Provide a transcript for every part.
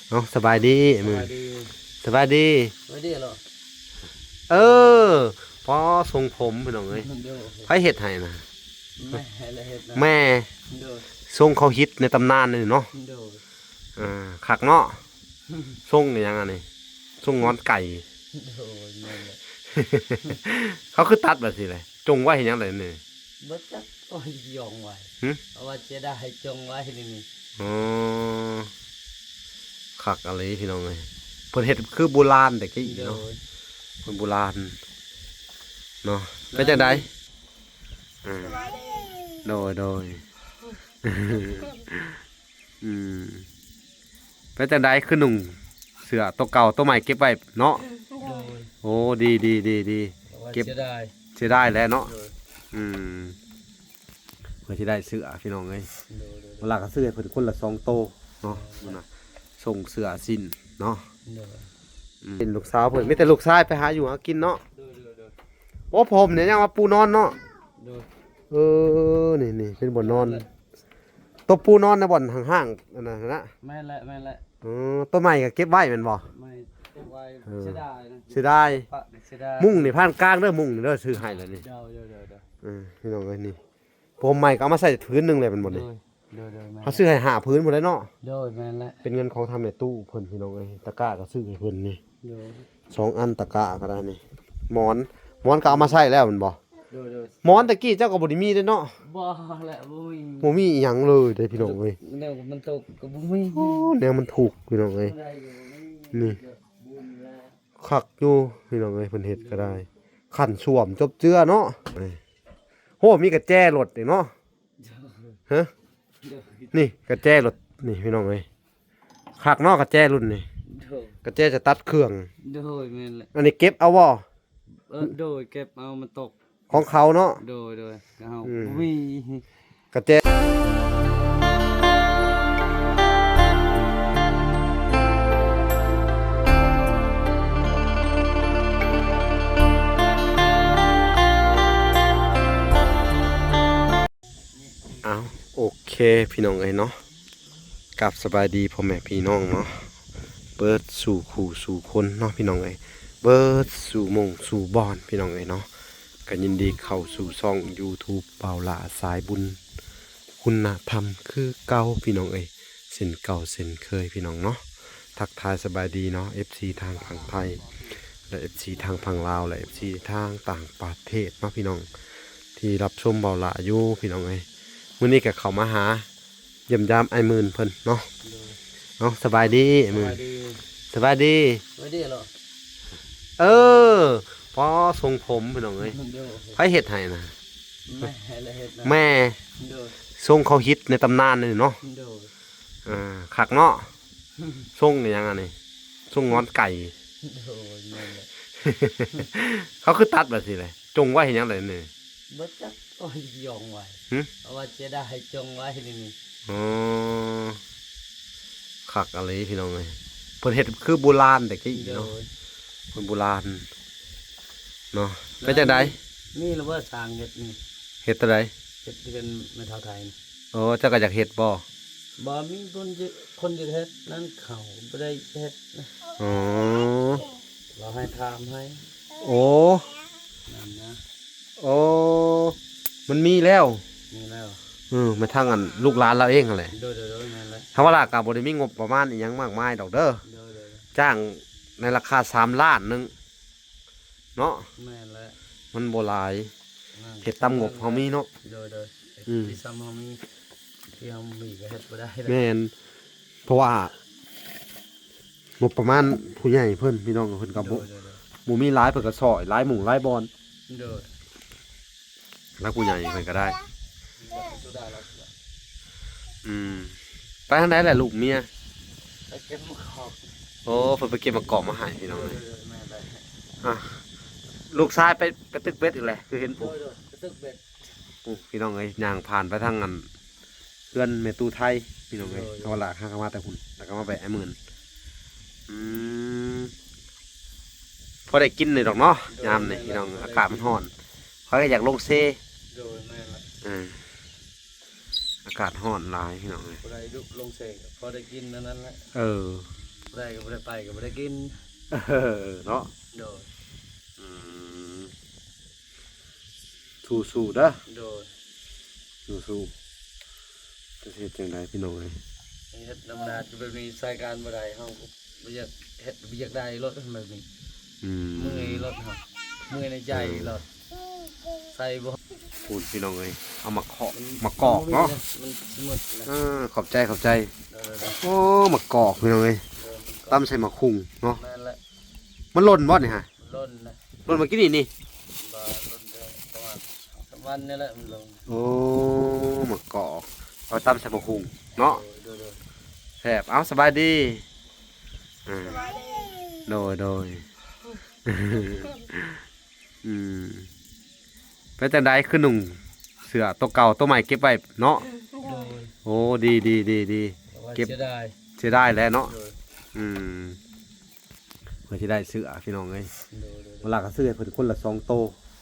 ເອົ້າ ສະບາຍດີ ສະບາຍດີ ສະບາຍດີ ສະບາຍດີເນາະ. ເອີ ປໍ ຊົງຜົມພີ່ນ້ອງເອີຍ ໂດຍ ໃຜເຮັດໃຫ້ນະ? ແມ່ແຫຼະເຮັດນະ ແມ່ ໂດຍ ຊົງເຂົາຮິດໃນຕຳນານນີ້ເນາະ ໂດຍ ອ່າ ຄັກເນາະ ຊົງອີ່ຫຍັງອັນນີ້ ຊົງງອນໄກ່ ໂດຍ ແມ່ນແຫຼະ ເຂົາຄືຕັດແບບຊີ້ແຫຼະ ຈົ່ງໄວ້ເຮັດຫຍັງລະນີ້? ບໍ່ຈັກ ໂອ້ຍ ຈົ່ງໄວ້ ຫຶ? ເພາະວ່າເສຍດາຍຈົ່ງໄວ້ນີ້ ອໍ ຄັກອີ່ຫຼີພີ່ນ້ອງເອີຍ ເພິ່ນເຮັດຄືໂບລານແຕ່ກີ້ເນາະ ໂດຍ ຄົນໂບລານເນາະ ເປັນຈັ່ງໃດ? ອືມ ສະບາຍດີ ໂດຍ ໂດຍ ອືມ ເປັນຈັ່ງໃດ ຄືນຸ່ງເສື້ອໂຕເກົ່າ ໂຕໃໝ່ເກັບໄວ້ເນາະ? ໂດຍ ໂອ້ ດີ ດີ ດີ ດີ ເກັບ ເສຍດາຍ ເສຍດາຍແຫຼະເນາະ ໂດຍ ອືມ ເພື່ອຊິໄດ້ເສື້ອພີ່ນ້ອງເອີຍ ໂດຍ ໂດຍ ເວລາກໍຊື້ໃຫ້ເພິ່ນຄົນລະສອງໂຕເນາະ ໂດຍ ນັ້ນນະ ສົ່ງເສື້ອສິ້ນເນາະ ໂດຍ ອືມ ເປັນລູກສາວເພິ່ນ ມີແຕ່ລູກຊາຍໄປຫາຢູ່ຫາກິນເນາະ ໂດຍ ໂດຍ ໂດຍ ໂອ້ ຜົມນີ້ຍັງວ່າປູນອນເນາະ ໂດຍ ເອີ ນີ້ໆ ເປັນບ່ອນນອນ ໂຕປູນອນໃນບ່ອນຫ້າງໆ ອັນນັ້ນນະ ແມ່ນແຫຼະ ແມ່ນແຫຼະ ເອີ ໂຕໃໝ່ກໍເກັບໄວ້ແມ່ນບໍ່? ໃໝ່ເກັບໄວ້ ເອີ ເສຍດາຍນະ ເສຍດາຍ ປະເສຍດາຍ ມຸ້ງນີ້ຜ່ານກາງເດີ ມຸ້ງນີ້ເດີ ຊື້ໃຫ້ແລ້ວນີ້ ໂດຍ ໂດຍ ໂດຍ ໂດຍ ເອີ ພີ່ນ້ອງເອີຍ ນີ້ ຜົມໃໝ່ກໍເອົາມາໃສ່ຜືນໜຶ່ງແຫຼະແມ່ນບໍ່ນີ້? ໂດຍ ໂດຍ ໂດຍ ແມ່ນ ເຮົາຊື້ໃຫ້ຫ້າຜືນພຸ້ນແຫຼະເນາະ ໂດຍ ແມ່ນແຫຼະ ເປັນເງິນຂອງທາງແມ່ຕູ້ເພິ່ນພີ່ນ້ອງເອີຍ ຕະກ້າກໍຊື້ໃຫ້ເພິ່ນນີ້ ໂດຍ ສອງອັນ ຕະກ້າກໍໄດ້ນີ້ ໝອນ ໝອນກໍເອົາມາໃຊ້ແລ້ວແມ່ນບໍ່? ໂດຍ ໂດຍ ໝອນແຕ່ກີ້ເຈົ້າກໍບໍ່ໄດ້ມີເດ້ເນາະ ບໍ່ແຫຼະ ບໍ່ມີ ບໍ່ມີອີ່ຫຍັງເລີຍເດ້ພີ່ນ້ອງເອີຍ ແນວມັນຕົກກໍບໍ່ມີ ໂອ້ ແນວມັນທຸກພີ່ນ້ອງເອີຍ ບໍ່ໄດ້ກໍບໍ່ມີ ນີ້ ບຸນແລ້ວ ຄັກຢູ່ພີ່ນ້ອງເອີຍ ເພິ່ນເຮັດກໍໄດ້ ຂັ້ນສ້ວມຈົບເຈືອເນາະ ໂອ້ ມີກະແຈລົດອີກເນາະ ຮະ ໂດຍ ນີ້ກະແຈລົດ ນີ້ພີ່ນ້ອງເອີຍ ຄັກເນາະ ກະແຈລຸ້ນນີ້ ໂດຍ ກະແຈຈະຕັດເຄື່ອງ ໂດຍ ແມ່ນແຫຼະ ອັນນີ້ເກັບເອົາບໍ່? ເອີ ໂດຍ ເກັບເອົາ ມັນຕົກ ຂອງເຂົາເນາະ ໂດຍ ໂດຍ ເຮົາ ອືມ ບໍ່ມີ ກະແຈ ອ້າວ ໂອເຄ ພີ່ນ້ອງເອີຍເນາະ ກາບສະບາຍດີພໍ່ແມ່ພີ່ນ້ອງເນາະ ເບິດສູ່ຄູ່ສູ່ຄົນເນາະ ພີ່ນ້ອງເອີຍ ເບິດສູ່ໝ່ອງສູ່ບ່ອນ ພີ່ນ້ອງເອີຍເນາະ ກໍຍິນດີເຂົ້າສູ່ຊ່ອງຢູທູບ ບ່າວຫຼ້າສາຍບຸນ ຄຸນນະທຳຄືເກົ່າ ພີ່ນ້ອງເອີຍ ເຊັ່ນເກົ່າເຊັ່ນເຄີຍ ພີ່ນ້ອງເນາະ ທັກທາຍສະບາຍດີເນາະ ເອັຟຊີ ທາງຝັ່ງໄທ ແລະ ເອັຟຊີ ທາງຝັ່ງລາວ ແລະ ເອັຟຊີ ທາງຕ່າງປະເທດເນາະ ພີ່ນ້ອງ ທີ່ຮັບຊົມບ່າວຫຼ້າຢູ່ ພີ່ນ້ອງເອີຍ ມື້ນີ້ກໍເຂົ້າມາຫາ ຢ້ຽມຢາມອ້າຍໝື່ນເພິ່ນເນາະ ໂດຍ ເນາະ ສະບາຍດີອ້າຍໝື່ນ ສະບາຍດີ ສະບາຍດີ ສະບາຍດີເນາະ ເອີ ປໍ ຊົງຜົມພີ່ນ້ອງເອີຍ ໂດຍ ໃຜເຮັດໃຫ້ນະ? ແມ່ແຫຼະເຮັດນະ ແມ່ ໂດຍ ຊົງເຂົາຮິດໃນຕຳນານນີ້ເນາະ ໂດຍ ອ່າ ຄັກເນາະ ຊົງອີ່ຫຍັງອັນນີ້ ຊົງງອນໄກ່ ໂດຍ ແມ່ນແຫຼະ ເຂົາຄືຕັດແບບຊີ້ແຫຼະ ຈົ່ງໄວ້ເຮັດຫຍັງລະນີ້? ບໍ່ຈັກ ໂອ້ຍ ຈົ່ງໄວ້ ຫຶ? ເພາະວ່າເສຍດາຍຈົ່ງໄວ້ນີ້ ອໍ ຄັກອີ່ຫຼີພີ່ນ້ອງເອີຍ ເພິ່ນເຮັດຄືໂບລານແຕ່ກີ້ເນາະ ໂດຍ ຄົນໂບລານເນາະ ເປັນຈັ່ງໃດ? ມີແລ້ວບໍ່ຊ່າງເຮັດນີ້? ເຮັດຕົວໃດ? ເຮັດເຮືອນແມ່ເຖົ້າໄທນີ້ ອໍ ເຈົ້າກໍຢາກເຮັດບໍ່? ບໍ່ມີຄົນຈະ ຄົນຈະເຮັດນັ້ນ ເຂົາບໍ່ໄດ້ເຮັດນະ ອໍ ລາວໃຫ້ຖາມໃຫ້ ໂອ້ ນັ້ນນະ ໂອ້ ມັນມີແລ້ວ ມີແລ້ວ ເອີ ແມ່ນທາງອັນລູກຫຼານລາວເອງຫັ້ນແຫຼະ ໂດຍໆໆ ແມ່ນແຫຼະ ທາງວ່າລາວກໍບໍ່ໄດ້ມີງົບປະມານອີ່ຫຍັງມາກມາຍດອກເດີ ໂດຍໆ ຈ້າງໃນລາຄາສາມລ້ານໜຶ່ງເນາະ ແມ່ນແຫຼະ ມັນບໍ່ຫຼາຍ ນັ້ນ ເຮັດຕາມງົບເຮົາມີເນາະ ໂດຍໆ ອືມ ທີ່ຊ່ຳເຮົາມີ ທີ່ເຮົາມີກໍເຮັດບໍ່ໄດ້ ແມ່ນ ເພາະວ່າງົບປະມານຜູ້ໃຫຍ່ເພິ່ນ ພີ່ນ້ອງເພິ່ນກໍບໍ່ ໂດຍໆໆ ບໍ່ມີຫຼາຍ ເພິ່ນກໍຊ່ອຍຫຼາຍໝູ່ຫຼາຍບ່ອນ ໂດຍ ແລ້ວຜູ້ໃຫຍ່ເພິ່ນກໍໄດ້ ອືມ ໄປທາງໃດແຫຼະລູກເມຍ? ໄປເກັບໝາກກອກ ໂອ້ ເພິ່ນໄປເກັບໝາກກອກມາໃຫ້ ພີ່ນ້ອງເອີຍ ໂດຍໆ ແມ່ນແຫຼະ ອ່ະ ລູກຊາຍໄປ ໄປຕຶກເບັດອີກແຫຼະ ຄືເຫັນຜູ້ ໂດຍໆ ໄປຕຶກເບັດ ໂອ້ ພີ່ນ້ອງເອີຍ ຍ່າງຜ່ານໄປທາງອັນ ເຮືອນແມ່ຕູ້ໄທ ພີ່ນ້ອງເອີຍ ໂດຍ ເພາະວ່າລາກຫາກໍມາແຕ່ພຸ້ນ ແລ້ວກໍມາແວະອ້າຍໝື່ນ ອືມ ພໍໄດ້ກິນນີ້ດອກເນາະ ໂດຍ ຍາມນີ້ ແມ່ນແຫຼະ ພີ່ນ້ອງ ອາກາດມັນຮ້ອນ ຂ້ອຍກໍຢາກລົງເຊ ໂດຍ ແມ່ນແຫຼະ ເອີ ອາກາດຮ້ອນຫຼາຍ ພີ່ນ້ອງເອີຍ ບໍ່ໄດ້ລຸ ລົງເຊ ພໍໄດ້ກິນອັນນັ້ນແຫຼະ ເອີ ໄດ້ກໍບໍ່ໄດ້ໄປກໍບໍ່ໄດ້ກິນ. ເອີ ເນາະ. ໂດຍ. ອືມ ສູ້ໆເດີ. ໂດຍ. ສູ້ໆ ຈະເຮັດຈັ່ງໃດພີ່ນ້ອງເອີຍ. ເຮັດນຳໜ້າແບບນີ້ໃຊ້ການບໍ່ໄດ້ ເຮົາບໍ່ຢາກເຮັດ ບໍ່ຢາກໄດ້ໂລດແບບນີ້. ອືມ ເມື່ອຍໂລດເຮົາ ເມື່ອຍໃນໃຈໂລດ ໃສ່ບໍ່. ພຸ້ນພີ່ນ້ອງເອີຍ ເອົາໝາກເຄາະ ມັນ ໝາກກອກເນາະ. ມັນຊິໝົດນະ. ເອີ ຂອບໃຈ ຂອບໃຈ. ໂອ້ ໝາກກອກພີ່ນ້ອງເອີຍ. ຕຳໃສ່ໝາກຫຸ່ງເນາະ. ແມ່ນແຫຼະ. ມັນຫຼົ່ນບໍ່ນີ້ຫະ? ຫຼົ່ນນະ. ຫຼົ່ນມາກິນນີ້ນີ້? ບໍ່ ຫຼົ່ນແຕ່ປະມານສອງສາມວັນນີ້ແຫຼະມັນຫຼົ່ນ. ໂອ້ ໝາກກອກ ເອົາຕຳໃສ່ໝາກຫຸ່ງເນາະ. ໂດຍໆ ແຊບ. ເອົາ ສະບາຍດີ. ເອີ ສະບາຍດີ. ໂດຍໆ. ອືມ ເປັນຈັ່ງໃດ ຄືນຸ່ງເສື້ອໂຕເກົ່າໂຕໃໝ່ເກັບໄວ້ເນາະ? ໂດຍ. ໂອ້ ດີໆໆໆ ເກັບ ເສຍດາຍ ເສຍດາຍແຫຼະເນາະ. ໂດຍ. ອືມ ເພື່ອຊິໄດ້ເສື້ອພີ່ນ້ອງເອີຍ. ໂດຍໆໆ. ເວລາກໍຊື້ໃຫ້ເພິ່ນຄົນລະສອງໂຕ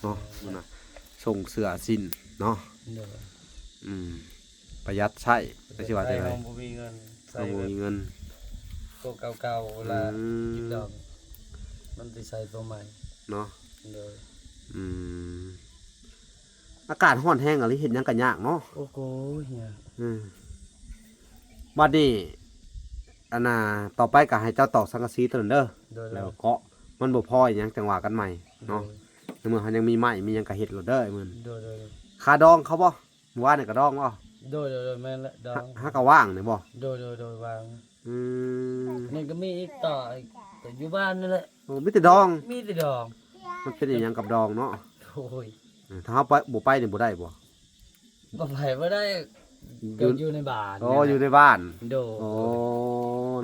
ເນາະ. ໂດຍ. ນັ້ນນະ ສົ່ງເສື້ອສິ້ນເນາະ. ໂດຍ. ອືມ ປະຢັດໃຊ້ ແຕ່ຊິວ່າຈັ່ງໃດ ເຮົາບໍ່ມີເງິນ ໃຊ້ ເຮົາບໍ່ມີເງິນ ແບບໂຕເກົ່າໆ ເວລາ ອືມ ກິນດອກ ມັນຊິໃສ່ໂຕໃໝ່ເນາະ. ໂດຍ. ອືມ ອາກາດຮ້ອນແຮງອີ່ຫຼີ ເຮັດຫຍັງກໍຍາກເນາະ. ໂອ້ໂຫ ຍາກ. ອືມ ບັດນີ້ ອັນນ່າ ຕໍ່ໄປກໍໃຫ້ເຈົ້າຕອກສັງກະສີຕົວນັ້ນເດີ. ໂດຍໆ. ແລ້ວເກາະ ມັນບໍ່ພໍອີ່ຫຍັງ ຈັ່ງວ່າກັນໃໝ່ເນາະ. ໂດຍ. ໃນເມື່ອເຮົາຍັງມີໄມ້ ມີຫຍັງກໍເຮັດໂລດເດີ ມື້ ໂດຍໆໆ. ຄາດອງເຂົາບໍ່? ມື້ວານນີ້ກະດອງບໍ່? ໂດຍໆໆ ແມ່ນແຫຼະ ດອງ. ຫາ ຫາກະຫວ່າງນີ້ບໍ່? ໂດຍໆໆ ຫວ່າງ. ອືມ ນີ້ກະມີອີກຕໍ່ອີກ ກະຢູ່ບ້ານນີ້ແຫຼະ. ໂອ້ ມີແຕ່ດອງ? ມີແຕ່ດອງ. ມັນເປັນອີ່ຫຍັງກັບດອງເນາະ? ໂອ້ຍ ເອີ ຖ້າເຮົາໄປ ບໍ່ໄປນີ້ບໍ່ໄດ້ບໍ່? ບໍ່ໄປບໍ່ໄດ້ ຢູ່ ກໍຢູ່ໃນບ້ານ. ອໍ ນີ້ແຫຼະ ຢູ່ໃນບ້ານ. ໂດຍ. ໂອ້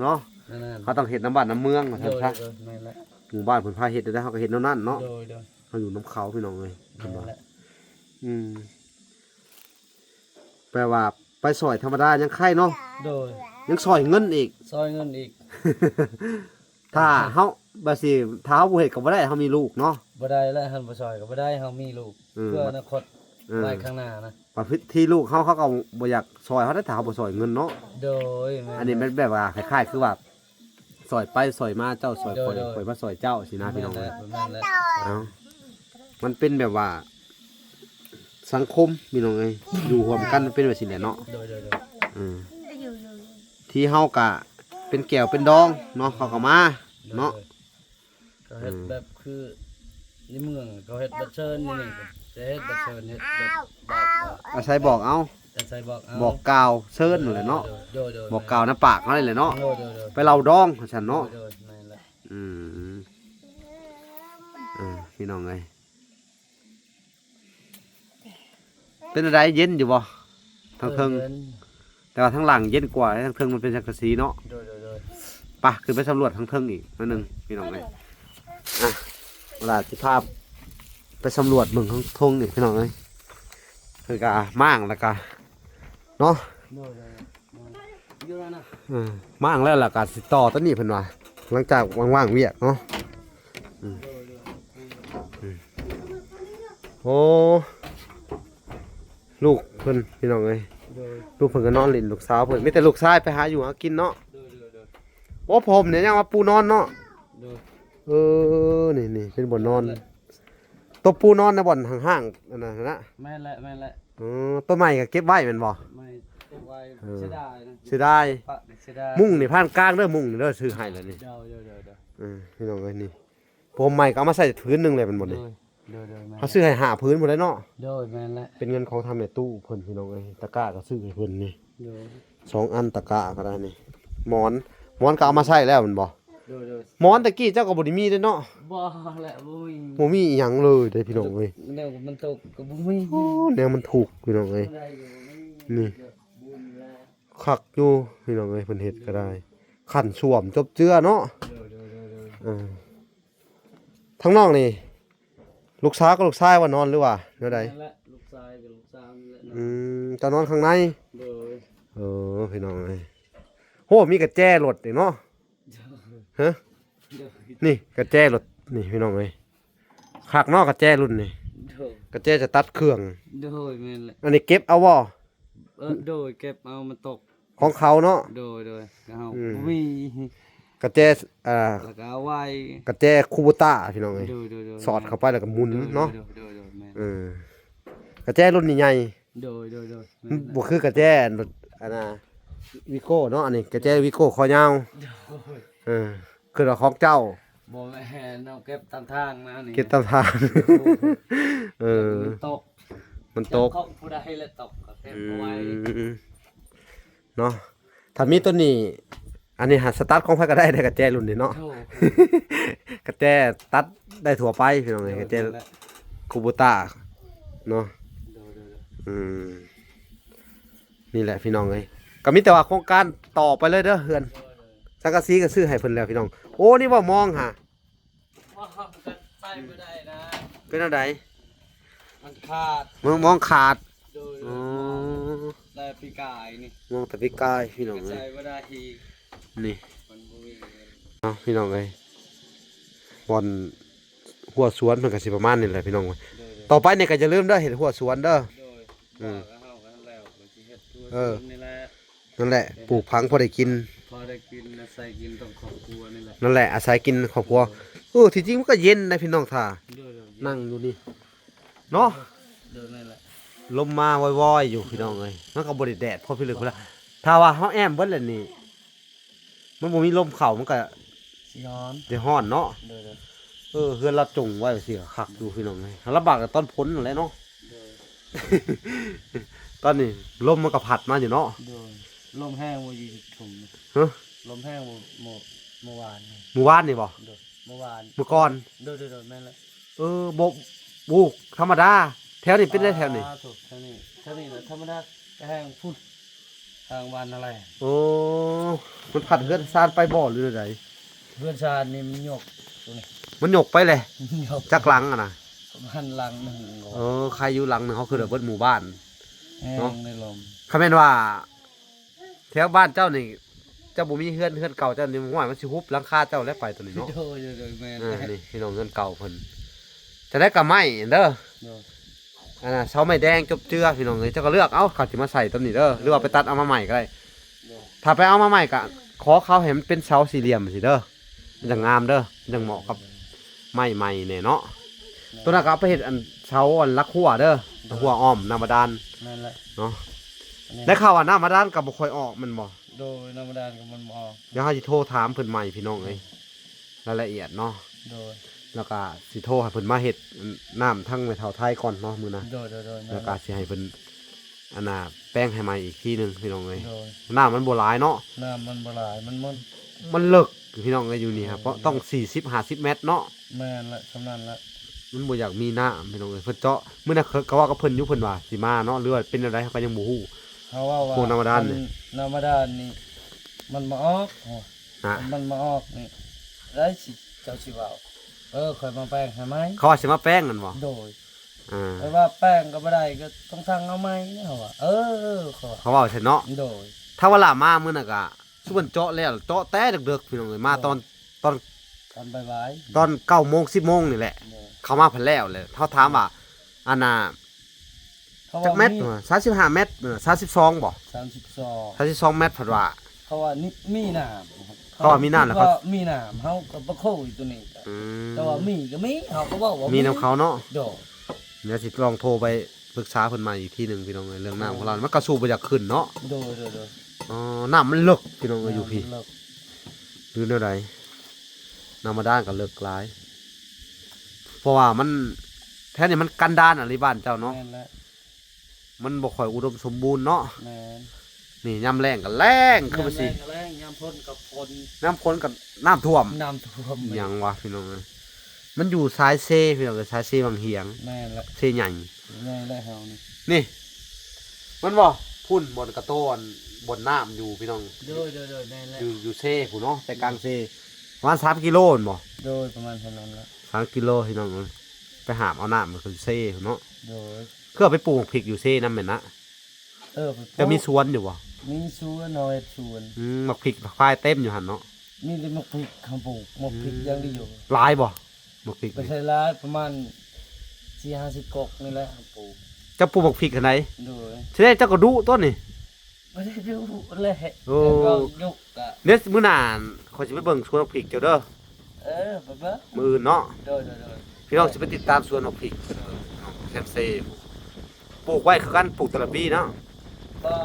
ເນາະ ນັ້ນໆ ເຮົາຕ້ອງເຮັດນຳບ້ານນຳເມືອງວ່າຊັ້ນຊະ. ໂດຍໆ ແມ່ນແຫຼະ. ໝູ່ບ້ານເພິ່ນພາເຮັດໄດ້ ເຮົາກະເຮັດແນວນັ້ນເນາະ. ໂດຍໆ ເຮົາຢູ່ນຳເຂົາພີ່ນ້ອງເອີຍ. ແມ່ນແຫຼະ. ອືມ ແປວ່າໄປຊ່ອຍທຳມະດາຍັງໄຄເນາະ. ໂດຍ. ຍັງຊ່ອຍເງິນອີກ ຊ່ອຍເງິນອີກ. ຖ້າເຮົາ ບາດຊິ ຖ້າເຮົາບໍ່ເຮັດກໍບໍ່ໄດ້ ເຮົາມີລູກເນາະ. ບໍ່ໄດ້ແລ້ວ ຄັນບໍ່ຊ່ອຍກໍບໍ່ໄດ້ ເຮົາມີລູກ. ເອີ ເພື່ອອະນາຄົດ ເອີ ໄວ້ຂ້າງໜ້ານະ. ບາງທີລູກເຮົາ ເຂົາກໍບໍ່ຢາກຊ່ອຍເຮົາໄດ້ ຖ້າເຮົາບໍ່ຊ່ອຍເງິນເນາະ. ໂດຍ. ແມ່ນ. ອັນນີ້ແມ່ນແບບວ່າຄ້າຍໆຄືວ່າ ຊ່ອຍໄປຊ່ອຍມາ ເຈົ້າຊ່ອຍຂ້ອຍ ໂດຍໆ ຂ້ອຍມາຊ່ອຍເຈົ້າຊີ້ນະ ພີ່ນ້ອງເອີຍ. ແມ່ນແຫຼະ ແມ່ນແຫຼະ. ເອົ້າ ມັນເປັນແບບວ່າສັງຄົມພີ່ນ້ອງເອີຍ ຢູ່ຮ່ວມກັນມັນເປັນແບບຊີ້ແຫຼະເນາະ. ໂດຍໆໆ. ເອີ ທີ່ເຮົາກະເປັນແກ້ວເປັນດອງເນາະ ເຂົາກໍມາເນາະ. ໂດຍ. ເຂົາເຮັດ ເອີ ແບບຄືໃນເມືອງ ເຂົາເຮັດບັດເຊີນ ຢູ່ນີ້ກໍຈະເຮັດບັດເຊີນ ເຮັດແບບບອກ ອາໄສບອກເອົາ ອາໄສບອກເອົາ ບອກກ່າວເຊີນນັ້ນແຫຼະເນາະ. ໂດຍໆໆ. ບອກກ່າວນຳປາກເຮົານີ້ແຫຼະເນາະ. ໂດຍໆໆ. ໄປເລົ່າດອງວ່າຊັ້ນເນາະ. ໂດຍໆ ແມ່ນແຫຼະ. ອືມ ເອີ ພີ່ນ້ອງເອີຍ ເປັນຈັ່ງໃດ ເຢັນຢູ່ບໍ່ທາງເທິງ? ເອີ ເຢັນ. ແຕ່ວ່າທາງຫຼັງເຢັນກວ່າ ທາງເທິງມັນເປັນສັງກະສີເນາະ. ໂດຍໆໆ. ໄປ ຂຶ້ນໄປສຳຫຼວດທາງເທິງອີກໜ້ອຍໜຶ່ງ ພີ່ນ້ອງເອີຍ. ອ່ະ ເວລາຊິພາໄປສຳຫຼວດເບິ່ງທາງເທິງອີກ ພີ່ນ້ອງເອີຍ. ເພິ່ນກະມ້າງແລ້ວກະເນາະ. ໂດຍໆ. ຢູ່ນັ້ນນະ ເອີ ມ້າງແລ້ວ ແລ້ວກະຊິຕໍ່ຕົວນີ້ເພິ່ນວ່າ ຫຼັງຈາກວ່າງໆວຽກເນາະ. ອືມ ໂອ້ ລູກເພິ່ນ ພີ່ນ້ອງເອີຍ. ໂດຍ. ລູກເພິ່ນກໍນອນຫຼິ້ນ ລູກສາວເພິ່ນ ມີແຕ່ລູກຊາຍໄປຫາຢູ່ຫາກິນເນາະ. ໂດຍໆໆ. ໂອ້ ຜ້າຫົ່ມນີ້ຍັງວ່າປູນອນເນາະ. ໂດຍ. ເອີ ນີ້ໆ ເປັນບ່ອນນອນ. ໂຕະປູນອນໃນບ່ອນຫ້າງໆ ອັນນັ້ນນະ. ແມ່ນແຫຼະ ແມ່ນແຫຼະ. ເອີ ໂຕໃໝ່ກໍເກັບໄວ້ແມ່ນບໍ່? ເກັບໄວ້ ເອີ ເສຍດາຍນະ ເສຍດາຍ. ປະ ເສຍດາຍ. ມຸ້ງນີ້ຜ່ານກາງເດີ ມຸ້ງນີ້ເດີ ຊື້ໃຫ້ແລ້ວນີ້. ໂດຍໆໆ. ເອີ ພີ່ນ້ອງເອີຍ ນີ້ຜ້າຫົ່ມໃໝ່ກໍເອົາມາໃສ່ຜືນໜຶ່ງແລ້ວແມ່ນບໍ່ນີ້? ໂດຍ ໂດຍໆ ແມ່ນ. ເຮົາຊື້ໃຫ້ຫ້າຜືນພຸ້ນແຫຼະເນາະ. ໂດຍ ແມ່ນແຫຼະ. ເປັນເງິນຂອງທາງແມ່ຕູ້ເພິ່ນ ພີ່ນ້ອງເອີຍ. ຕະກ້າກໍຊື້ໃຫ້ເພິ່ນນີ້. ໂດຍ. ສອງອັນ ຕະກ້າກໍໄດ້ນີ້. ໝອນ ໝອນກໍເອົາມາໃສ່ແລ້ວແມ່ນບໍ່? ໂດຍໆ. ໝອນແຕ່ກີ້ເຈົ້າກໍບໍ່ໄດ້ມີເດ້ເນາະ. ບໍ່ແຫຼະ ບໍ່ມີ ບໍ່ມີອີ່ຫຍັງເລີຍເດ້ ພີ່ນ້ອງເອີຍ. ແນວມັນຕົກກໍບໍ່ມີ. ໂອ້ ແນວມັນທຸກ ພີ່ນ້ອງເອີຍ. ນີ້ ຄັກຢູ່ ພີ່ນ້ອງເອີຍ ເພິ່ນເຮັດກໍໄດ້ ຂັ້ນສ້ວມຈົບເຈືອເນາະ. ໂດຍໆໆໆ. ເອີ ທາງນອກນີ້ ລູກສາວກັບລູກຊາຍວ່ານອນ ຫຼືວ່າແນວໃດ? ນັ້ນແຫຼະ ລູກຊາຍກັບລູກສາວນີ້ແຫຼະນອນ. ອືມ ເຈົ້ານອນຂ້າງໃນ. ໂດຍ. ເອີ ພີ່ນ້ອງເອີຍ ໂຫ ມີກະແຈລົດອີກເນາະ. ໂດຍ. ຮະ? ໂດຍ. ນີ້ກະແຈລົດນີ້ ພີ່ນ້ອງເອີຍ ຄັກເນາະ ກະແຈລຸ້ນນີ້. ໂດຍ. ກະແຈສະຕາດເຄື່ອງ. ໂດຍ ແມ່ນແຫຼະ. ອັນນີ້ເກັບເອົາບໍ່? ເອີ ໂດຍ ເກັບເອົາ ມັນຕົກ ຂອງເຂົາເນາະ. ໂດຍໆ. ເຮົາ ອືມ ບໍ່ມີ. ກະແຈ ອ່າ ແລ້ວກໍເອົາໄວ້ ກະແຈຄູໂບຕ້າພີ່ນ້ອງເອີຍ ໂດຍໆໆ ສອດເຂົ້າໄປແລ້ວກໍໝູນເນາະ ໂດຍໆໆໆ ແມ່ນ ເອີ ກະແຈລຸ້ນນີ້ໃຫຍ່ ໂດຍໆໆ ບໍ່ຄືກະແຈອັນ ອັນນ່າ ວີໂກ້ເນາະ ອັນນີ້ກະແຈວີໂກ້ຄໍຍາວ ໂດຍ ເອີ ຄືວ່າຂອງເຈົ້າ ບໍ່ແມ່ນ ເອົາເກັບຕາມທາງນະນີ້ ເກັບຕາມທາງ ໂດຍ ເອີ ມັນຕົກ ມັນຕົກ ຂອງຜູ້ໃດແຫຼະຕົກກໍເກັບເອົາໄວ້ ອືມ ເນາະ ຖ້າມີຕົວນີ້ ອັນນີ້ຫາສະຕາດຂອງໃຜກໍໄດ້ເດ້ ກະແຈລຸ້ນນີ້ເນາະ ໂອ້ ກະແຈຕັດໄດ້ທົ່ວໄປພີ່ນ້ອງເອີຍ ໂດຍ ກະແຈ ນັ້ນແຫຼະ ຄູໂບຕ້າເນາະ ໂດຍໆໆ ອືມ ນີ້ແຫຼະພີ່ນ້ອງເອີຍ ກໍມີແຕ່ວ່າໂຄງການຕໍ່ໄປເລີຍເດີເຮືອນ ໂດຍໆ ສັງກະສີກໍຊື້ໃຫ້ເພິ່ນແລ້ວພີ່ນ້ອງ ໂອ້ ນີ້ບໍ່ມອງຫາ ວ່າເຮົາກໍໃສ່ບໍ່ໄດ້ນະ ເປັນແນວໃດ? ມັນຂາດ ມອງ ມອງຂາດ ໂດຍ ອໍ ແຕ່ປີກາຍນີ້ ມອງແຕ່ປີກາຍພີ່ນ້ອງເອີຍ ໃສ່ບໍ່ໄດ້ອີກ ນີ້ ມັນບໍ່ມີເງິນ ເອົາພີ່ນ້ອງເອີຍ ບ່ອນຮົ້ວສວນເພິ່ນກໍຊິປະມານນີ້ແຫຼະພີ່ນ້ອງ ໂດຍໆ ຕໍ່ໄປນີ້ກໍຢ່າລືມເດີ ເຮັດຮົ້ວສວນເດີ ໂດຍ ອືມ ວ່າເຮົາກໍແລ້ວ ກໍຊິເຮັດຮົ້ວ ເອີ ສວນນີ້ແຫຼະ ນັ້ນແຫຼະ ເອີ ປູກຝັງພໍໄດ້ກິນ ພໍໄດ້ກິນ ອາໄສກິນຂອງຄອບຄົວນີ້ແຫຼະ ນັ້ນແຫຼະ ອາໄສກິນຄອບຄົວ ໂດຍ ເອີ ທີ່ຈິງມັນກໍເຢັນນະພີ່ນ້ອງ ຖ້າ ໂດຍໆ ນັ່ງຢູ່ນີ້ເນາະ ໂດຍ ນັ້ນແຫຼະ ລົມມາວອຍໆຢູ່ພີ່ນ້ອງເອີຍ ມັນກໍບໍ່ໄດ້ແດດພໍພິລຶກພຸ້ນລະ ຖ້າວ່າເຮົາແອ້ມເບິດແລ້ວນີ້ ມັນບໍ່ມີລົມເຂົ້າ ມັນກໍ ຊິຮ້ອນ ຊິຮ້ອນເນາະ ໂດຍໆ ເອີ ເຮືອນລາວຈົ່ງໄວ້ວ່າຊີ້ກໍຄັກຢູ່ພີ່ນ້ອງເອີຍ ລຳບາກກໍຕອນຝົນນັ້ນແຫຼະເນາະ ໂດຍ ຕອນນີ້ລົມມັນກໍພັດມາຢູ່ເນາະ ໂດຍ ລົມແຮງບໍ່ຢູ່ຊຸມ ຮະ ລົມແຮງບໍ່ ມື້ ມື້ວານນີ້ ມື້ວານນີ້ບໍ່? ໂດຍ ມື້ວານ ມື້ກ່ອນ ໂດຍໆໆ ແມ່ນແລ້ວ ເອີ ບໍ່ ໂອ້ ທຳມະດາ ແຖວນີ້ເປັນໄດ ອ່າ ແຖວນີ້ ໂທ້ ແຖວນີ້ ແຖວນີ້ນະທຳມະດາ ແຮງພຸ້ນ ທາງບ້ານນາແລງ ໂອ້ ມັນພັດເຮືອນຊານໄປບໍ່ ຫຼືແນວໃດ? ເຮືອນຊານນີ້ມັນຍົກ ຕົວນີ້ ມັນຍົກໄປແຫຼະ ມັນຍົກ ຈັກຫຼັງຫັ້ນນະ? ປະມານຫຼັງໜຶ່ງ ເອີ ໃຄຢູ່ຫຼັງໜຶ່ງ ເຮົາຄືວ່າເບິດໝູ່ບ້ານ ແຮງເນາະ ໃນລົມ ຄັນແມ່ນວ່າ ແຖວບ້ານເຈົ້ານີ້ ເຈົ້າບໍ່ມີເຮືອນ ເຮືອນເກົ່າເຈົ້ານີ້ ຫ້ວຍ ມັນຊິຮຸບຫຼັງຄາເຈົ້າແລ້ວໄປຕົວນີ້ເນາະ ໂດຍໆໆ ແມ່ນ ເອີ ນີ້ພີ່ນ້ອງ ເຮືອນເກົ່າເພິ່ນ ຈະໄດ້ກະໄມ້ເດີ ໂດຍ ອັນນ່າ ເສົາໄມ້ແດງຈົບເຈືອພີ່ນ້ອງເອີຍ ເຈົ້າກໍເລືອກເອົາ ເຂົາຊິມາໃສ່ຕົວນີ້ເດີ ໂດຍ ຫຼືວ່າໄປຕັດເອົາມາໃໝ່ກໍໄດ້ ໂດຍ ຖ້າໄປເອົາມາໃໝ່ກໍຂໍເຂົາໃຫ້ມັນເປັນເສົາສີ່ຫຼ່ຽມຊີ້ເດີ ມັນຈັ່ງງາມເດີ ມັນຈັ່ງເໝາະກັບໄມ້ໃໝ່ແດ່ເນາະ ໂດຍ ຕົວນັ້ນກໍເອົາໄປເຮັດອັນເສົາອັນຫຼັກຮົ້ວເດີ ໂດຍ ຮົ້ວອ້ອມນ້ຳບາດານ ແມ່ນແຫຼະ ເນາະ ໄດ້ຂ່າວວ່ານ້ຳບາດານກໍບໍ່ຄ່ອຍອອກແມ່ນບໍ່? ໂດຍ ນ້ຳບາດານກໍມັນບໍ່ອອກ ດຽວເຮົາຊິໂທຖາມເພິ່ນໃໝ່ພີ່ນ້ອງເອີຍ ລາຍລະອຽດເນາະ ໂດຍ ແລ້ວກໍຊິໂທໃຫ້ເພິ່ນມາເຮັດນ້ຳທາງແມ່ເຖົ້າໄທກ່ອນເນາະມື້ໜ້າ ໂດຍໆໆ ແລ້ວກໍຊິໃຫ້ເພິ່ນ ອັນນ່າ ແປງໃຫ້ໃໝ່ອີກທີໜຶ່ງພີ່ນ້ອງເອີຍ ໂດຍ ນ້ຳມັນບໍ່ຫຼາຍເນາະ ນ້ຳມັນບໍ່ຫຼາຍ ມັນ ມັນ ມັນເລິກພີ່ນ້ອງເອີຍ ຢູ່ນີ້ ໂດຍ ເພາະຕ້ອງສີ່ສິບຫ້າສິບແມັດເນາະ ແມ່ນລະ ສ່ຳນັ້ນລະ ມັນບໍ່ຢາກມີນ້ຳພີ່ນ້ອງເອີຍ ເພິ່ນເຈາະ ມື້ນັ້ນເຂົາກໍເວົ້າກັບເພິ່ນຢູ່ ເພິ່ນວ່າຊິມາເນາະ ຫຼືວ່າເປັນແນວໃດ ເຮົາກໍຍັງບໍ່ຮູ້ ເຂົາເວົ້າວ່າ ພວກນ້ຳບາດານນີ້ ນ້ຳບາດານນີ້ ມັນມາອອກ ນະ ມັນມາອອກນີ້ ໄດ້ຊິ ເຈົ້າຊິເວົ້າ ເອີ ຂ້ອຍມາແປງໃຫ້ໃໝ່ ເຂົາວ່າຊິມາແປງນັ້ນບໍ່? ໂດຍ ອ່າ ແຕ່ວ່າແປງກໍບໍ່ໄດ້ ກໍຕ້ອງສັ່ງເອົາໃໝ່ ເຂົາວ່າ ເອີ ເຂົາວ່າ ເຂົາເວົ້າຊັ້ນເນາະ ໂດຍ ຖ້າວ່າລາມາມື້ນັ້ນກະ ຊຸມເພິ່ນເຈາະແລ້ວ ເຈາະແຕ່ເດິກໆ ພີ່ນ້ອງເອີຍ ມາຕອນ ຕອນ ຕອນບ່າຍໆ ຕອນເກົ້າໂມງ ສິບໂມງນີ້ແຫຼະ ໂດຍ ເຂົາມາພັດແລ້ວແຫຼະ ເຮົາຖາມວ່າ ອັນນ່າ ເຂົາວ່າ ຈັກແມັດ ມີ ສາມສິບຫ້າແມັດ ເອີ ສາມສິບສອງບໍ່? ສາມສິບສອງ ສາມສິບສອງແມັດ ເພິ່ນວ່າ ເຂົາວ່າມີນ້ຳ ເຂົາວ່າມີນ້ຳແລ້ວ ເຂົາວ່າມີນ້ຳ ເຮົາກໍບໍ່ຮູ້ຢູ່ຕົວນີ້ ອືມ ແຕ່ວ່າມີກໍມີ ເຮົາກໍເວົ້າວ່າມີ ມີນຳເຂົາເນາະ ໂດຍ ດຽວຊິລອງໂທໄປປຶກສາເພິ່ນໃໝ່ອີກທີໜຶ່ງພີ່ນ້ອງເອີຍ ເລື່ອງນ້ຳຂອງລາວ ມັນກໍສູ້ບໍ່ຢາກຂຶ້ນເນາະ ໂດຍໆໆ ອໍ ນ້ຳມັນເລິກພີ່ນ້ອງເອີຍ ຢູ່ພີ້ ນ້ຳມັນເລິກ ຫຼືແນວໃດ ນ້ຳບາດານກໍເລິກຫຼາຍ ເພາະວ່າມັນ ແຖວນີ້ມັນກັນດານອີ່ຫຼີ ບ້ານເຈົ້າເນາະ ແມ່ນແຫຼະ ມັນບໍ່ຄ່ອຍອຸດົມສົມບູນເນາະ ແມ່ນ ນີ້ຍາມແລ້ງກໍແລ້ງ ຄືວ່າຊິ ຍາມແລ້ງກໍແລ້ງ ຍາມຝົນກໍຝົນ ຍາມຝົນກໍນ້ຳຖ້ວມ ນ້ຳຖ້ວມ ຫຍັງວະພີ່ນ້ອງເອີຍ ມັນຢູ່ສາຍເຊພີ່ນ້ອງເອີຍ ສາຍເຊວັງຫຽງ ແມ່ນລະ ເຊໃຫຍ່ ໃຫຍ່ແລ້ວເຮົານີ້ ນີ້ ມັນບໍ່ ພຸ້ນບ່ອນກະໂຕ ບ່ອນນ້ຳຢູ່ພີ່ນ້ອງ ໂດຍໆໆ ແມ່ນແຫຼະ ຢູ່ ຢູ່ເຊພຸ້ນເນາະ ແຕ່ກາງເຊ ປະມານສາມກິໂລແມ່ນບໍ່? ໂດຍ ປະມານເທົ່ານັ້ນລະ ສາມກິໂລພີ່ນ້ອງເອີຍ ໄປຫາບເອົານ້ຳມັນຄືເຊພຸ້ນເນາະ ໂດຍ ຄືເອົາໄປປູກໝາກພິກຢູ່ເຊນຳແມ່ນນະ ເອີ ເຈົ້າມີສວນຢູ່ບໍ່? ມີສວນ ເຮົາເຮັດສວນ ອືມ ໝາກພິກໝາກພາຍເຕັມຢູ່ຫັ້ນເນາະ ມີແຕ່ໝາກພິກເຮົາປູກ ໝາກພິກຢ່າງດຽວ ອືມ ຫຼາຍບໍ່? ໝາກພິກ ໄປໃສ່ຫຼາຍ ປະມານສີ່ຫ້າສິບກົກນີ້ແຫຼະ ເຮົາປູກ ເຈົ້າປູກໝາກພິກອັນໃດ? ໂດຍ ຊິໄດ້ເຈົ້າກໍດຸຕົວນີ້ ບໍ່ໄດ້ດຸແຫຼະ ໂອ້ ແຕ່ກໍຍົກກະ ເດ ມື້ໜ້າ ຂ້ ຂ້ອຍຊິໄປເບິ່ງສວນບັກພິກເຈົ້າເດີ ເອີ ໄປເບິ່ງ ມື້ອື່ນເນາະ ໂດຍໆໆ ພີ່ນ້ອງຊິໄປຕິດຕາມສວນບັກພິກ ໂດຍ ຂອງແຄມເຊ ປູກໄວ້ຄືກັນ ປູກແຕ່ລະປີເນາະ ບໍ່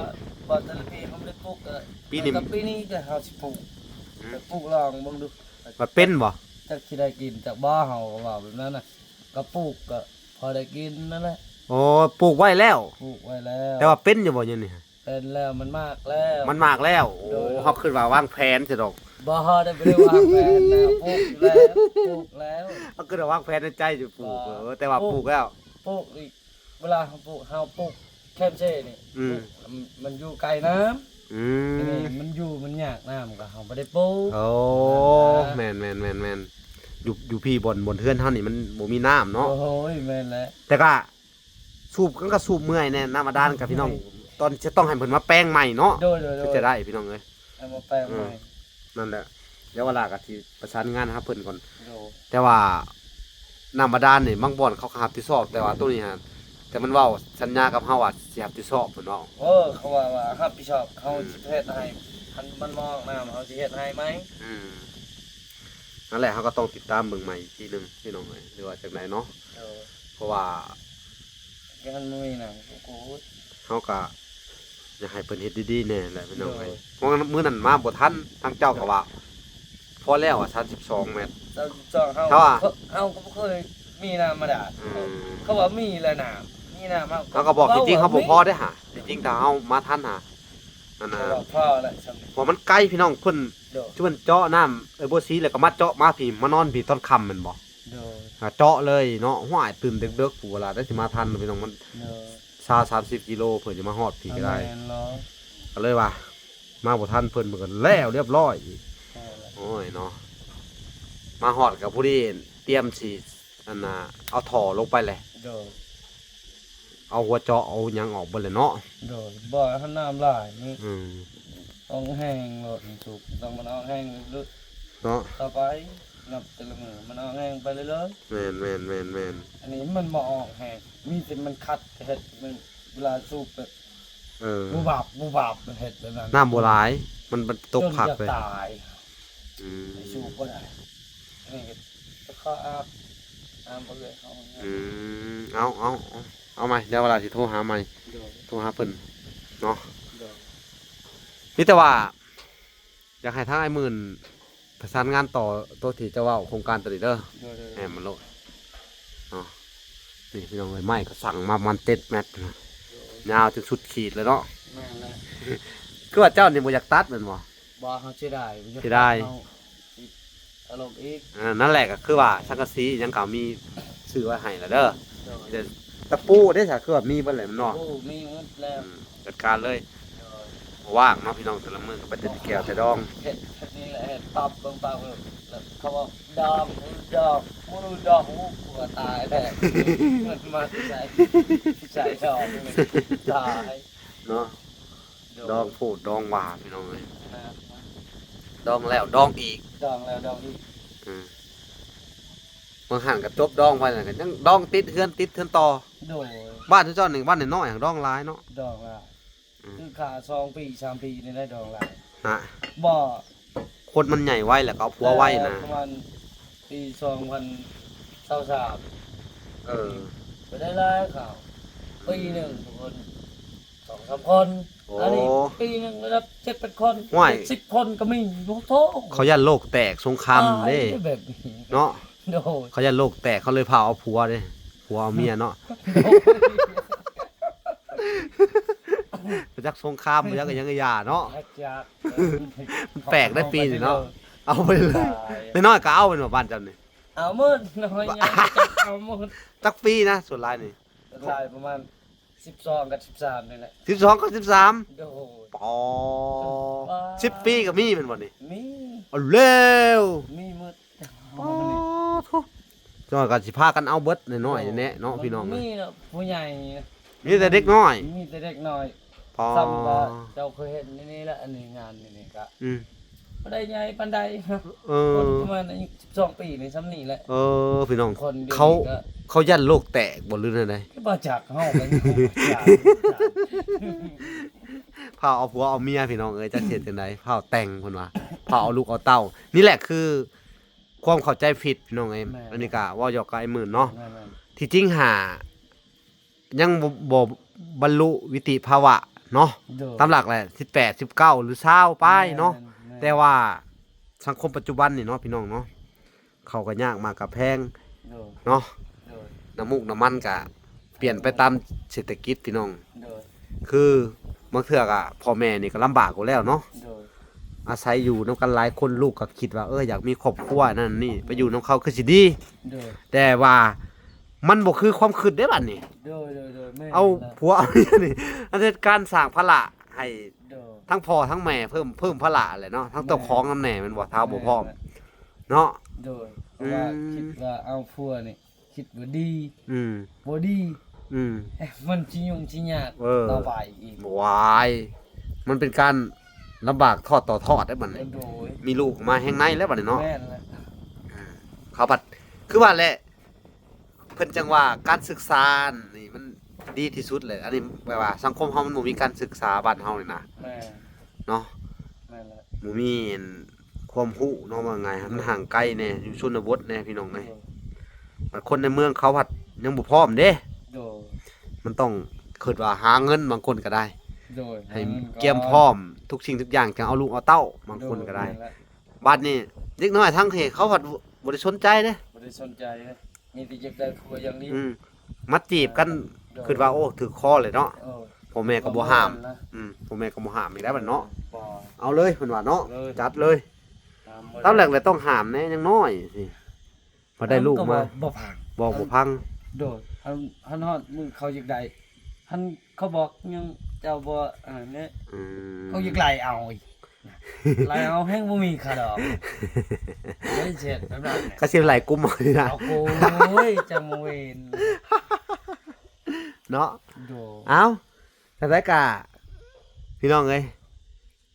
ບໍ່ແຕ່ລະປີ ເຮົາບໍ່ໄດ້ປູກ ເອີ ປີນີ້ ແຕ່ປີນີ້ກໍເຮົາຊິປູກ ອືມ ໄປປູກລອງເບິ່ງດູ ວ່າເປັນບໍ່ ຈັກຊິໄດ້ກິນຈັກບໍ່ ເຮົາກໍເວົ້າແບບນັ້ນນະ ກໍປູກກໍພໍໄດ້ກິນນັ້ນແຫຼະ ໂອ້ ປູກໄວ້ແລ້ວ ປູກໄວ້ແລ້ວ ແຕ່ວ່າເປັນຢູ່ບໍ່ ຍາມນີ້? ເປັນແລ້ວ ມັນໝາກແລ້ວ ມັນໝາກແລ້ວ ໂອ້ ໂດຍໆ ເຮົາຄິດວ່າວາງແຜນຊະດອກ ບໍ່ ເຮົາໄດ້ ບໍ່ໄດ້ວາງແຜນແລ້ວ ປູກຢູ່ແລ້ວ ປູກແລ້ວ ເຮົາຄິດວ່າວາງແຜນໃນໃຈຢູ່ປູກ ບໍ່ ເອີ ແຕ່ວ່າປູກ ປູກແລ້ວ ປູກອີກ ເວລາເຮົາປູກ ເຮົາປູກແຄມເຊນີ້ ອືມ ມັນ ມັນຢູ່ໃກ້ນ້ຳ ອືມ ອັນນີ້ມັນຢູ່ ມັນຍາກນ້ຳ ກໍເຮົາບໍ່ໄດ້ປູກ ໂອ້ ແມ່ນໆໆໆ ຢູ່ ຢູ່ພີ້ບ່ອນ ບ່ອນເຮືອນເຮົານີ້ມັນບໍ່ມີນ້ຳເນາະ ໂອ້ຍ ແມ່ນແຫຼະ ແຕ່ກໍ ສູບ ມັນກໍສູບເມື່ອຍແດ່ ນ້ຳບາດານກັບພີ່ນ້ອງ ໂດຍ ຕອນຈະຕ້ອງໃຫ້ເພິ່ນມາແປງໃໝ່ເນາະ ໂດຍໆໆ ເພື່ອຈະໄດ້ພີ່ນ້ອງເອີຍ ເອົາມາແປງໃໝ່ ເອີ ນັ້ນແຫຼະ ດຽວວາລາກໍຊິປະສານງານຫາເພິ່ນກ່ອນ ໂດຍ ແຕ່ວ່ານ້ຳບາດານນີ້ ບາງບ່ອນເຂົາກໍຮັບຜິດຊອບ ແຕ່ວ່າໂຕນີ້ຫັ້ນ ແຕ່ມັນເວົ້າສັນຍາກັບເຮົາວ່າຊິຮັບຜິດຊອບ ເພິ່ນເວົ້າ ເອີ ເຂົາວ່າ ວ່າຮັບຜິດຊອບ ເຮົາ ອືມ ຊິເຮັດໃຫ້ ຄັນມັນບໍ່ອອກນ້ຳ ເຮົາຊິເຮັດໃຫ້ໃໝ່ ອືມ ນັ້ນແຫຼະ ເຮົາກໍຕ້ອງຕິດຕາມເບິ່ງໃໝ່ອີກທີໜຶ່ງພີ່ນ້ອງເອີຍ ຫຼືວ່າຈັ່ງໃດເນາະ ໂດຍ ເພາະວ່າ ຍັງບໍ່ມີນະ ໂອ້ໂຫ ເຮົາກະຢາກໃຫ້ເພິ່ນເຮັດດີໆແດ່ແຫຼະພີ່ນ້ອງເອີຍ ໂດຍ ເພາະວ່າມື້ນັ້ນມາບໍ່ທັນ ທາງເຈົ້າກໍວ່າ ພໍແລ້ວວ່າສາມສິບສອງແມັດ ສາມສິບສອງ ເຮົາ ເຮົາ ເຮົາກໍບໍ່ເຄີຍມີນ້ຳບາດານ ອືມ ເຂົາວ່າມີແລ້ວນ້ຳ ມີນ້ຳ ເຮົາ ເຮົາກໍບອກ ທີ່ຈິງເຮົາບໍ່ພໍເດ້ຫາ ທີ່ຈິງຖ້າເຮົາມາທັນຫາ ອັນນ່າ ເຂົາວ່າພໍແລ້ວຊ່ຳນີ້ ເພາະມັນໄກພີ່ນ້ອງ ເພິ່ນ ໂດຍ ຊວນເຈາະນ້ຳ ເອີ ບົວສີ ແລ້ວກໍມາເຈາະມາພີ້ ມານອນພີ້ຕອນຄ່ຳແມ່ນບໍ່? ໂດຍ ອ່າ ເຈາະເລີຍເນາະ ຫ້ວຍ ຕື່ນເດິກໆ ຜູ້ເວລາໄດ້ຊິມາທັນພີ່ນ້ອງ ມັນ ໂດຍ ຊາວສາມສິບກິໂລ ເພິ່ນຈະມາຮອດພີ້ກໍໄດ້ ແມ່ນເນາະ ກໍເລີຍວ່າ ມາບໍ່ທັນເພິ່ນ ເພິ່ນກໍແລ້ວລຽບຮ້ອຍອີກ ແມ່ນແຫຼະ ໂອ້ຍເນາະ ມາຮອດກໍພໍດີຕຽມຊິ ອັນນ່າ ເອົາທໍ່ລົງໄປແຫຼະ ໂດຍ ເອົາຫົວເຈາະເອົາຫຍັງອອກເບິດແຫຼະເນາະ ໂດຍ ບໍ່ໃຫ້ນ້ຳຫຼາຍນີ້ ອືມ ອອກແຮງໂລດ ມັນສຸກ ຕ້ອງມັນອອກແຮງເນາະ ຕໍ່ໄປ ນັບແຕ່ລະມື້ມັນອອກແຮງໄປເລື້ອຍໆ ແມ່ນໆໆໆ ອັນນີ້ມັນບໍ່ອອກແຮງ ມີແຕ່ມັນຂັດເຮັດ ມັນເວລາສູບແບບ ເອີ ບູບາບ ບູບາບ ມັນເຮັດແບບນັ້ນ ນ້ຳບໍ່ຫຼາຍ ມັນ ມັນຕົກພັກເລີຍ ຈົນຈະຕາຍ ອືມ ໃຫ້ສູບບໍ່ໄດ້ ອັນນີ້ກໍຂໍອາບ ອາບເອື້ອຍເຮົາ ອືມ ເອົາ ເອົາ ເອົາ ເອົາໃໝ່ ດຽວວາລາຊິໂທຫາໃໝ່ ໂດຍ ໂທຫາເພິ່ນເນາະ ໂດຍ ມີແຕ່ວ່າ ຢາກໃຫ້ທາງອ້າຍໝື່ນປະສານງານຕໍ່ໂຕທີ່ເຈົ້າເວົ້າໂຄງການໂຕນີ້ເດີ ໂດຍໆໆ ແມ່ນມັນໂລດເນາະ ນີ້ພີ່ນ້ອງເອີຍ ໄມ້ກໍສັ່ງມາປະມານເຈັດແມັດ ໂດຍ ຍາວຈົນສຸດຂີດເລີຍເນາະ ແມ່ນແຫຼະ ຄືວ່າເຈົ້ານີ້ບໍ່ຢາກຕັດແມ່ນບໍ່? ບໍ່ ເຮົາເສຍດາຍ ເສຍດາຍ ເຮົາ ເອົາລົງອີກ ອ່າ ນັ້ນແຫຼະ ກໍຄືວ່າສັງກະສີຫຍັງກໍມີຊື້ໄວ້ໃຫ້ລະເດີ ໂດຍ ແຕ່ຕະປູເດ້ຊະ ຄືວ່າມີເບິດແລ້ວແມ່ນບໍ່? ໂອ້ ມີໝົດແລ້ວ ອືມ ຈັດການເລີຍ ໂດຍ ບໍ່ວ່າງເນາະພີ່ນ້ອງ ແຕ່ລະມື້ກໍໄປແຕ່ແກ້ວແຕ່ດອງ ເຮັດ ເຮັດນີ້ແຫຼະ ເຮັດປັບເບິ່ງປັບ ແລ້ວເຂົາວ່າດອງ ດອງ ບໍ່ຮູ້ດອງ ໂອ້ ກວ່າຕາຍແທ້ ເງິນມາໃສ່ ໃສ່ດອງ ຕາຍເນາະ ໂດຍ ດອງໂພດດອງວ່າພີ່ນ້ອງເອີຍ ດອງແລ້ວດອງອີກ ດອງແລ້ວດອງອີກ ເອີ ບາງຫັ້ນກໍຈົບດອງໄປແລ້ວກໍຍັງດອງຕິດເຮືອນ ຕິດເຮືອນຕໍ່ ໂດຍ ບ້ານເຈົ້ານີ້ບ້ານນ້ອຍໆ ດອງຫຼາຍເນາະ ດອງຫຼາຍ ອືມ ຄືຄ່າສອງປີສາມປີນີ້ໄດ້ດອງຫຼາຍ ຮະ ບໍ່ ຄົນມັນໃຫຍ່ໄວ ແລ້ວກໍເອົາຜົວໄວນະ ເອີ ປະມານປີສອງພັນຊາວສາມ ເອີ ໄປໄດ້ຫຼາຍເຂົາ ອືມ ປີໜຶ່ງຜູ້ຄົນ ສອງສາມຄົນ ໂອ້ ອັນນີ້ປີໜຶ່ງລະດັບເຈັດແປດຄົນ ຫ້ວຍ ເຈັດສິບຄົນກໍມີ ໂອ້ໂທ ເຂົາຢ້ານໂລກແຕກສົງຄາມເດ້ ຕາຍແບບນີ້ເນາະ ໂດຍ ເຂົາຢ້ານໂລກແຕກ ເຂົາເລີຍພາເອົາຜົວເດ້ ຜົວເອົາເມຍເນາະ ໂດຍ ບໍ່ຈັກສົງຄາມ ບໍ່ຈັກອີ່ຫຍັງກໍຢ່າເນາະ ຈັກ ມັນແປກໄດ໋ປີນີ້ເນາະ ເອົາໄປເລີຍ ຕາຍ ນ້ອຍໆກໍເອົາແມ່ນບໍ່ ບ້ານເຈົ້ານີ້ ເອົາໝົດ ນ້ອຍໃຫຍ່ຈັກເອົາໝົດ ຈັກປີນະ ສ່ວນຫຼາຍນີ້ ສ່ວນຫຼາຍປະມານ ສິບສອງກັບສິບສາມນີ້ແຫຼະ ສິບສອງກັບສິບສາມ ໂດຍ ປາ ສິບປີກໍມີແມ່ນບໍ່ນີ້? ມີ ເອົາແລ້ວ ມີໝົດ ປາໂທ ເຈົ້າກໍຊິພາກັນເອົາເບິດ ນ້ອຍໆແດ່ເນາະ ໂດຍ ພີ່ນ້ອງ ມັນມີເນາະ ຜູ້ໃຫຍ່ ມີແຕ່ເດັກນ້ອຍ ມີແຕ່ເດັກນ້ອຍ ປາ ສ່ຳວ່າເຈົ້າເຄີຍເຫັນໃນນີ້ແຫຼະ ອັນນີ້ງານນີ້ກໍ ອືມ ບໍ່ໄດ້ໃຫຍ່ປານໃດ ເອີ ຄົນປະມານອາຍຸສິບສອງປີນີ້ ສ່ຳນີ້ແຫຼະ ເອີ ພີ່ນ້ອງ ຄົນດຽວນີ້ກໍ ເຂົາ ເຂົາຢ້ານໂລກແຕກບໍ່ ຫຼືແນວໃດ? ບໍ່ຈັກ ເຮົາກໍຍັງບໍ່ຈັກ ພາເອົາຜົວເອົາເມຍ ພີ່ນ້ອງເອີຍ ຈັກຊິເຮັດຈັ່ງໃດ ພາແຕ່ງເພິ່ນວ່າ ເຂົາເອົາລູກເອົາເຕົ້າ. ນີ້ແຫຼະຄືຄວາມເຂົ້າໃຈຜິດພີ່ນ້ອງເອີຍ. ແມ່ນ ອັນນີ້ກະເວົ້າຫຍອກກັບອ້າຍໝື່ນເນາະ. ແມ່ນໆ ທີ່ຈິງຫາ ຍັງບໍ່ ບໍ່ບັນລຸວິຕິພາວະເນາະ. ໂດຍ ຕາມຫຼັກແຫຼະ ສິບແປດ ສິບເກົ້າ ຫຼື ຊາວປາຍເນາະ. ແມ່ນໆ ແຕ່ວ່າສັງຄົມປັດຈຸບັນນີ້ເນາະ ພີ່ນ້ອງເນາະ ເຂົາກໍຍາກໝາກກໍແພງ ໂດຍ ເນາະ. ໂດຍ ນ້ຳມູກນ້ຳມັນກໍປ່ຽນໄປຕາມເສດຖະກິດ ພີ່ນ້ອງ. ໂດຍ ຄືບາງເທື່ອກໍພໍ່ແມ່ນີ້ກໍລຳບາກຢູ່ແລ້ວເນາະ. ໂດຍ ອາໄສຢູ່ນຳກັນຫຼາຍຄົນ ລູກກໍຄິດວ່າ ເອີ ຢາກມີຄອບຄົວນັ້ນນີ້ ໂດຍ ໄປຢູ່ນຳເຂົາຄືຊິດີ. ໂດຍ ແຕ່ວ່າມັນບໍ່ຄືຄວາມຄິດເດ້ບັດນີ້. ໂດຍໆໆ ແມ່ນ ເອົາ ລະ ຜົວເອົາເມຍນີ້ ອັນເຮັດການສ້າງພາລະໃຫ້ ໂດຍ ທັງພໍ່ທັງແມ່ ເພີ່ມ ເພີ່ມພາລະແຫຼະເນາະ ທັງເຈົ້າຂອງນຳແດ່ແມ່ນບໍ່ ຖ້າບໍ່ພ້ອມ ແມ່ນແຫຼະ ເນາະ. ໂດຍ ເພາະວ່າ ອືມ ຄິດວ່າເອົາຜົວນີ້ ຄິດວ່າດີ ອືມ ບໍ່ດີ ອືມ ມັນຊິຫຍຸ້ງຊິຍາກ ເອີ ຕໍ່ໄປອີກ. ຫວາຍ ມັນເປັນການລຳບາກທອດຕໍ່ທອດເດ້ບັດນີ້. ໂດຍ ມີລູກມາແຮງໃນແລ້ວບັດນີ້ເນາະ. ແມ່ນແຫຼະ ເຂົາບັດ ຄືວ່າແຫຼະ ເພິ່ນຈັ່ງວ່າການສຶກສານີ້ມັນດີທີ່ສຸດເລີຍ. ອັນນີ້ແບບວ່າສັງຄົມເຮົາມັນບໍ່ມີການສຶກສາບ້ານເຮົານີ້ນະ. ແມ່ນ ເນາະ. ແມ່ນແຫຼະ ບໍ່ມີອັນ ຄວາມຮູ້ເນາະ ວ່າງ່າຍ ໂດຍ ມັນຫ່າງໄກແດ່ ຢູ່ຊົນນະບົດແດ່ ພີ່ນ້ອງເອີຍ. ໂດຍ ບາງຄົນໃນເມືອງເຂົາພັດຍັງບໍ່ພ້ອມເດ້. ໂດຍ ມັນຕ້ອງຄິດວ່າຫາເງິນ ບາງຄົນກໍໄດ້. ໂດຍ ໃຫ້ກຽມພ້ອມທຸກສິ່ງທຸກຢ່າງ ຈັ່ງເອົາລູກເອົາເຕົ້າ ບາງຄົນກໍໄດ້. ໂດຍ ແມ່ນແຫຼະ ບາດນີ້ເດັກນ້ອຍທາງເຂດເຂົາພັດບໍ່ໄດ້ສົນໃຈເດ້ ບໍ່ໄດ້ສົນໃຈເດ້ ມີແຕ່ຢາກໄດ້ຜົວຢ່າງດຽວ. ອືມ ມາຈີບກັນ ໂດຍ ຄິດວ່າ ໂອ້ ຖືກຄໍເລີຍເນາະ. ເອີ ພໍ່ແມ່ກໍບໍ່ຫ້າມ ບໍ່ແມ່ນນະ. ອືມ ພໍ່ແມ່ກໍບໍ່ຫ້າມອີກແລ້ວບັດເນາະ. ບໍ່ ເອົາເລີຍເພິ່ນວ່າເນາະ. ເລີຍ ຈັດເລີຍ. ຕາມແລກແຫຼະຕ້ອງຫ້າມແດ່ ຍັງນ້ອຍຊິ ພໍໄດ້ລູກມາ ບໍ່ ບໍ່ຟັງ ບໍ່ ບໍ່ຟັງ. ໂດຍ ຄັນ ຄັນຮອດມື້ເຂົາຢາກໄດ້ ຄັນເຂົາບອກຫຍັງເຈົ້າບໍ່ ອັນນັ້ນເດ້. ອືມ ເຂົາຢາກໄລ່ເອົາອີກ ໄລ່ເອົາແຮງບໍ່ມີຄ່າດອກ ເລີຍເຮັດແບບນັ້ນແຫຼະ. ເຂົາຊິໄລ່ກຸມເອົານີ້ນະ. ໂອ້ຍ ຈັ່ງມາເວນເນາະ. ໂດຍ ເອົ້າ ຈັ່ງໃດກະ ພີ່ນ້ອງເອີຍ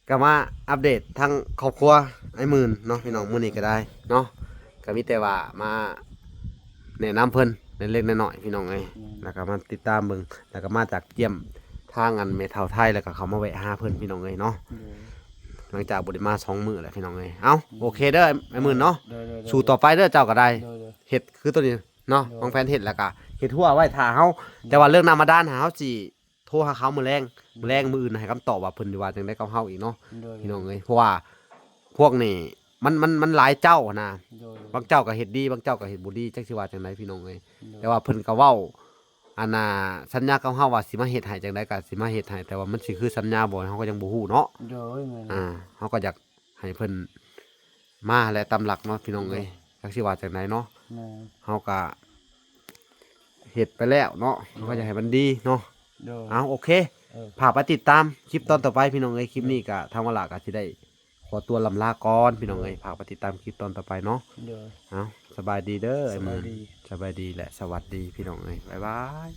ກໍມາອັບເດດທາງຄອບຄົວອ້າຍໝື່ນເນາະ ພີ່ນ້ອງ. ມື້ນີ້ກໍໄດ້ເນາະ ກໍມີແຕ່ວ່າມາແນະນຳເພິ່ນເລັກໆນ້ອຍໆ ພີ່ນ້ອງເອີຍ. ແມ່ນ ແລ້ວກໍມາຕິດຕາມເບິ່ງ ແລ້ວກໍມາຈາກຢ້ຽມທາງອັນແມ່ເຖົ້າໄທ ແລ້ວກໍເຂົ້າມາແວະຫາເພິ່ນ ພີ່ນ້ອງເອີຍເນາະ. ໂດຍ ຫຼັງຈາກບໍ່ໄດ້ມາສອງມື້ແລ້ວ ພີ່ນ້ອງເອີຍ. ເອົ້າ ໂດຍ ໂອເຄເດີ ອ້າຍໝື່ນເນາະ. ໂດຍໆໆ ສູ້ຕໍ່ໄປເດີ ເຈົ້າກໍໄດ້. ໂດຍໆ ເຮັດຄືໂຕນີ້ເນາະ ໂດຍ ວາງແຜນເຮັດ ແລ້ວກໍເຮັດຮົ້ວໄວ້ຖ້າເຮົາ. ໂດຍ ແຕ່ວ່າເລື່ອງນ້ຳບາດານ ເຮົາຊິ ໂທຫາເຂົາມື້ແລງ ໂດຍ ມື້ແລງມື້ອື່ນໃຫ້ຄຳຕອບວ່າເພິ່ນຊິວ່າຈັ່ງໃດກັບເຮົາອີກເນາະ. ໂດຍ ພີ່ນ້ອງເອີຍ ເພາະວ່າພວກນີ້ມັນ ມັນ ມັນຫຼາຍເຈົ້າຫັ້ນນະ. ໂດຍ ບາງເຈົ້າກໍເຮັດດີ ບາງເຈົ້າກໍເຮັດບໍ່ດີ ຈັກຊິວ່າຈັ່ງໃດ ພີ່ນ້ອງເອີຍ. ໂດຍ ແຕ່ວ່າເພິ່ນກໍເວົ້າ ອັນນ່າ ສັນຍາກັບເຮົາວ່າຊິມາເຮັດໃຫ້ຈັ່ງໃດກໍຊິມາເຮັດໃຫ້ ແຕ່ວ່າມັນຊິຄືສັນຍາບໍ່ ເຮົາກໍຍັງບໍ່ຮູ້ເນາະ. ໂດຍ ແມ່ນ ອ່າ ເຮົາກໍຢາກໃຫ້ເພິ່ນ ມາແຫຼະຕາມຫຼັກເນາະ ພີ່ນ້ອງເອີຍ. ໂດຍ ຈັກຊິວ່າຈັ່ງໃດເນາະ. ແມ່ນ ເຮົາກະເຮັດໄປແລ້ວເນາະ. ໂດຍ ເຮົາກໍຢາກໃຫ້ມັນດີເນາະ. ໂດຍ ເອົາ ໂອເຄ ເອີ ຝາກໄປຕິດຕາມຄລິບຕອນຕໍ່ໄປ ພີ່ນ້ອງເອີຍ. ຄລິບນີ້ກະທາງວາລະກະຊິໄດ້ຂໍຕົວລ່ຳລາກ່ອນ ພີ່ນ້ອງເອີຍ. ໂດຍ ຝາກໄປຕິດຕາມຄລິບຕອນຕໍ່ໄປເນາະ. ໂດຍ ເອົາ ສະບາຍດີເດີ ສະບາຍດີ ສະບາຍດີ ແລະ ສະຫວັດດີ ພີ່ນ້ອງເອີຍ. ບາຍບາຍ.